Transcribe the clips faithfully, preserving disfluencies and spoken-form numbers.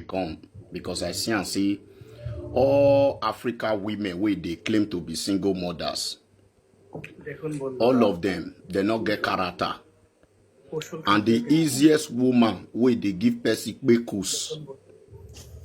come, because I see and see all Africa women wey dey claim to be single mothers. All of them, they no get character. And the easiest woman wey dey give person kpekus,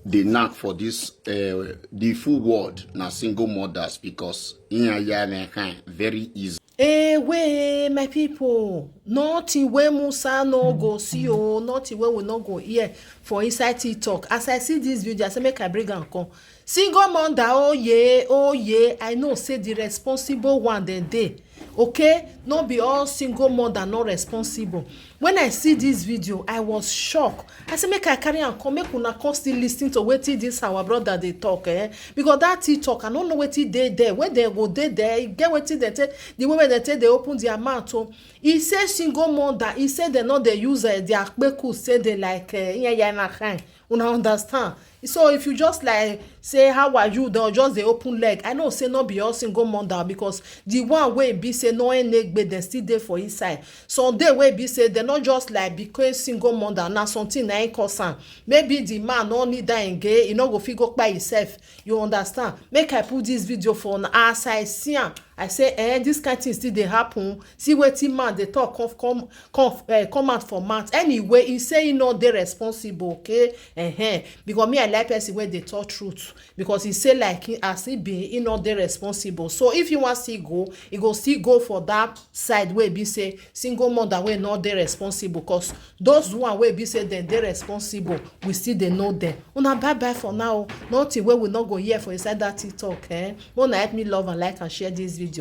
the knack for this, uh, the full world na single mothers, because in a year and a half, very easy. Ewe, my people, nothing wey Musa no go see o, nothing wey we no go hear for inside TikTok. As I see this video, I say make I bring am come. Single mother, oh yeah, oh yeah. I know say the responsible one dem dey. Okay, no be all single mother no responsible. When I see this video, I was shocked. I say make I carry am come, make una come still listen to wetin this our brother dey talk, eh? Because that TikTok, I no know wetin dey there. When they go dey there, e get wetin they take, the way wey they take dey open their mouth o. He say single mother, he say they no dey use, eh, their kpekus say they like, eh, yeah, yeah, na kind. Una understand? So if you just like say how are you, they'll just dey open leg. I know say no be all single mother, because the one wey be say no enegbe, they still dey for inside. Some dey wey be say they not just like because single mother na something na im cause am. Maybe the man no need that again, he no go fit go by himself. You understand? Make I put this video for una. As I see am, I say, eh, this kind thing still dey happen. See wetin man dey talk, come come come eh, come out for mouth. Anyway, he say he no dey responsible, okay? Uh-huh. Because me, I like person wey dey talk truth, because he say like he, as he be, he no dey responsible. So if you wan still go, he go still go for that side wey be say single mother wey no dey responsible, because those one wey be say dem dey responsible, we still dey know them. Una bye bye for now. Nothing wey we no go hear for inside that TikTok, eh? Una help me love and like and share this video.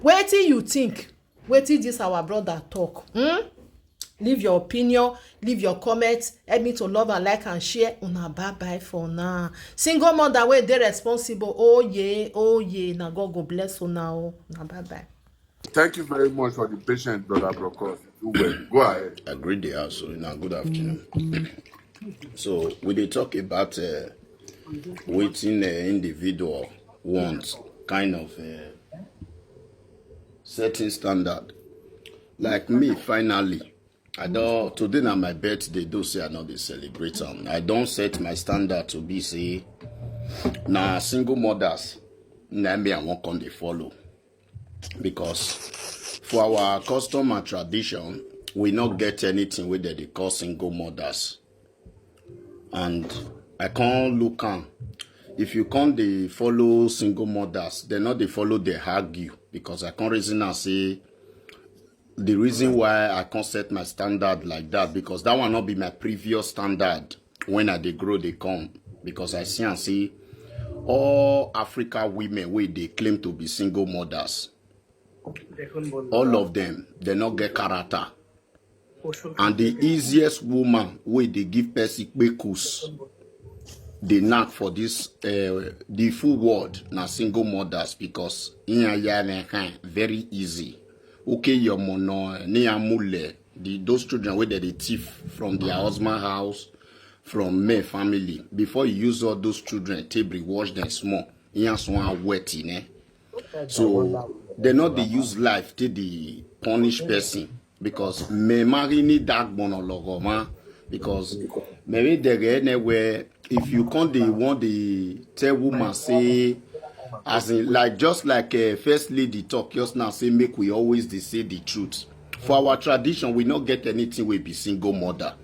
Wetin you think? Wetin this our brother talk? Hmm? Leave your opinion, leave your comments. Help me to love and like and share. Una bye bye for now. Single mother wey dey responsible. Oh yeah, oh yeah. Na God go bless una o. Una bye bye. Thank you very much for the patience, brother Brokos. You do well. Go ahead. I greet the house, so now good afternoon. So we dey talk about, uh, wetin, uh, individual want, kind of, uh, setting standard. Like me, finally, I don't. Today na my birthday. Though say I no dey celebrate am, I don set my standard to be say na single mothers na me I wan come dey follow, because for our custom and tradition, we no get anything wey dem dey call single mothers. And I can't look am. If you come dey follow single mothers, they no dey follow, they argue, because I can't reason and say the reason why I can't set my standard like that, because that one not be my previous standard. When I dey grow, they come, because I see and see all Africa women wey dey claim to be single mothers. All of them, they no get character. And the easiest woman wey dey give person kpekus, the knack for this, uh, the full world na single mothers, because in a year and a half, very easy. Okay, your mono, ni amule, the, those children wey dem dey thief from their husband house, from men family, before you use all those children take brainwash them small, in as one wet in, eh? So they not dey use life take dey punish person, because me marry ni dagbono logoma, because maybe they get anywhere. If you come dey want dey tell woman say, as in, like, just like, uh, first lady talk just now, say make we always dey say the truth. For our tradition, we no get anything wey be single mother.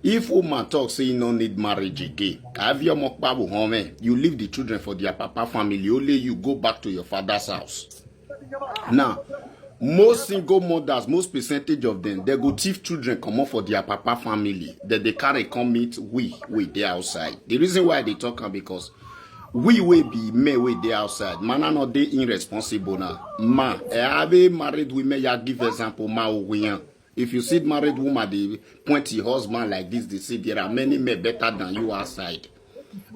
If woman talk say you no need marriage again, have your mokpabu home, you leave the children for their papa family, only you go back to your father's house. Now, most single mothers, most percentage of them, they go thief children comot for their papa family, that they carry come meet we, we dey outside. The reason why they talk am, because we wey be men wey dey outside, man are not dey irresponsible now. Man, eh, I be married women, ya give example, ma owiyan. If you see married woman, they point your husband like this, they say there are many men better than you outside.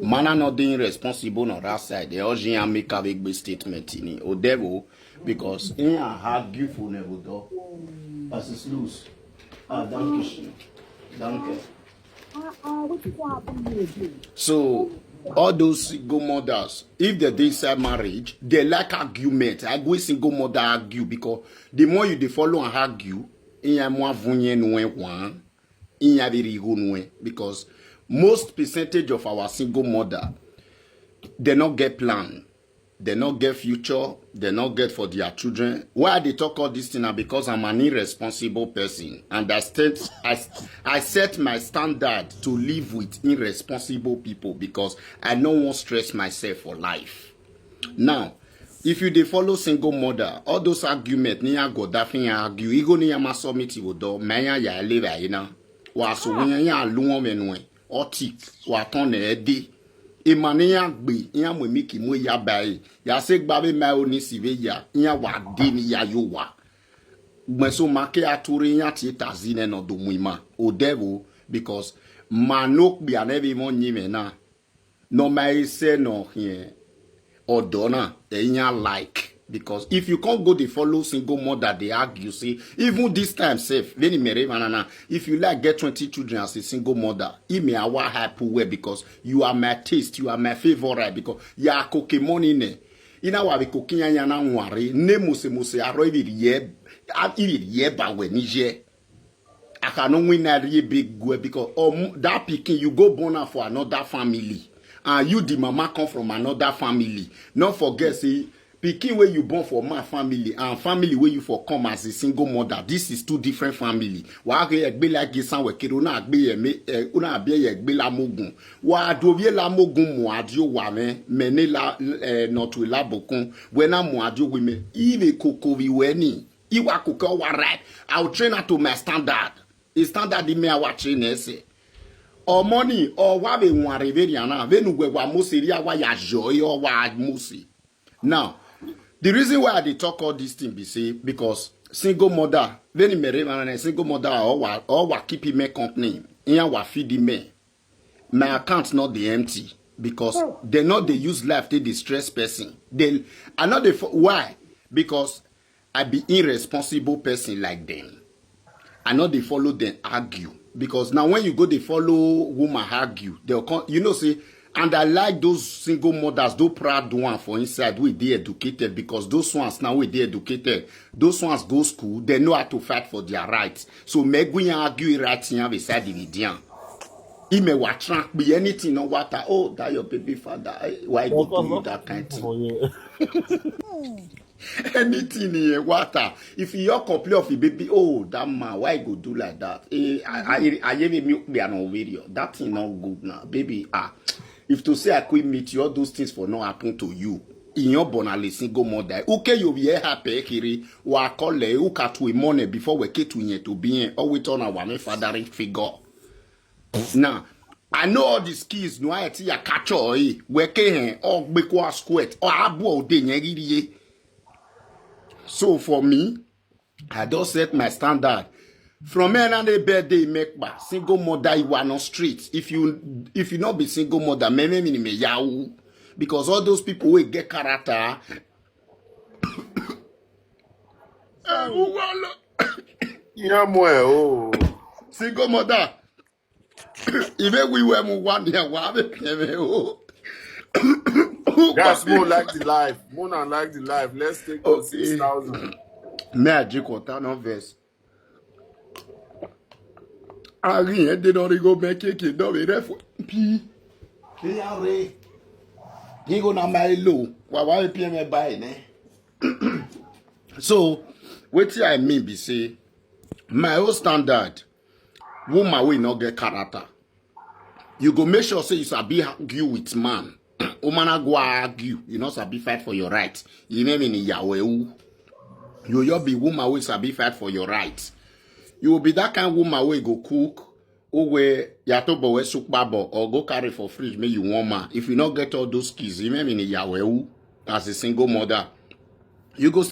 Man are not dey irresponsible on that side. They all and make a big statement in it. O devil, because in a hard gift for never do. As it's loose. Ah, danke schön. Danke. So all those single mothers, if they dey inside marriage, they like argument. I go single mother argue, because the more you dey follow and argue, in a more vunye no one, in a very go no one, because Most percentage of our single mother, they not get plan, they not get future, they not get for their children. Why I dey talk all this thing na because I'm an irresponsible person, and I set, I, I set my standard to live with irresponsible people because I no wan stress myself for life. Now, if you dey follow single mother, all those argument ni ya go da fin ya argue, igo ni ya ma submit wo do, me ya ya live ya ina. Wa so wi ya lu won menu e, otik, wa ton e de. E ma ni ya gbe, ya mo mi ki mo ya ba e. Ya se gba be ma o ni si ve ya, ya wa de ni ya yo wa. Gbe so ma ke ature ya ti ta zi ne no do mu ima. O devil, because ma no gbe ane be mo nyi me na. No ma e se no here. Or dona, e ya like. Because if you can't go dey follow single mother, they argue, say, even this time safe, when you marry manana, if you like get twenty children as a single mother, it may awa happy well because you are my taste, you are my favorite, because you are cooking money ne. Ina wa be cooking ya na nware, ne mose mose aro ibi ye, ibi ye ba we ni je. I cannot win that ye big gwe because um, that pikin you go born am for another family, and you the mama come from another family. No forget say pikin wey you born for my family and family wey you for come as a single mother, this is two different family. Wa ge egbe like ge sanwe kere una agbe ye me eh, una abie ye egbe la mogun. Wa do vie la mogun mo adio wa me me ne la eh, not we la bokun. We na mo adio we me ive koko vi we ni. Iwa kuke wa right. I will train her to my standard. A standard di me awa train ese. Or money, or wa be wan reveri ana. Ve nu gwe wa mose ri awa ya joy or wa mose. Now, the reason why I dey talk all this thing be say because single mother, ve ni mere man single mother or wa or wa keep me company. Iya wa feed me. My account not dey empty because they not dey use life take dey stress person. They I not dey fo- why? Because I be irresponsible person like them. I not dey follow them argue because now when you go dey follow woman argue, they'll come. You know say, and I like those single mothers, those proud one for inside wey dey educated because those ones now wey dey educated, those ones go school, they know how to fight for their rights. So me go and argue right here beside the median. Ime wa track be anything no water. Oh, that your baby father. Eh, why go do you that kind thing? Anything in water. If you complain of a baby, oh, that man, why go do like that? Eh, I, I, I, I, me be an video. That thing not good now, baby. Ah, if to say I quit meet you, all those things for not happen to you. In your bonali single mother, who can you be happy kiri? Wa call le who cut we money before we get to yet to be in. Oh, we turn our me fathering figure. Now, I know all the skills no I ya catch all eh. We ke hen or gbeko squat or abu o de yen gidi ye. So for me, I don set my standard. From me and the birthday make ba single mother you are not street. If you if you not be single mother, me me me me yahoo. Because all those people will get character. Eh, who wa lo- Yamwe, oh. Single mother. Even we were mu one year, wa be peme o. That's more like the life. More than like the life. Let's take on six thousand. Me a drink water, no verse. Ari e de don go make cake don be ref. Pi. Pi are. He go na my low. Wa wa peme buy ne. So, wetin I mean be say my own standard, woman wey no get character, you go make sure say you sabi argue with man. Woman na go argue, you no sabi fight for your right. You name in Yahweh. You you be woman wey sabi fight for your right. You will be that kind woman wey go cook, who we yatobo we sukbabo or go carry for fridge make you warm am. If you no get all those skills, you name in Yahweh as a single mother. You go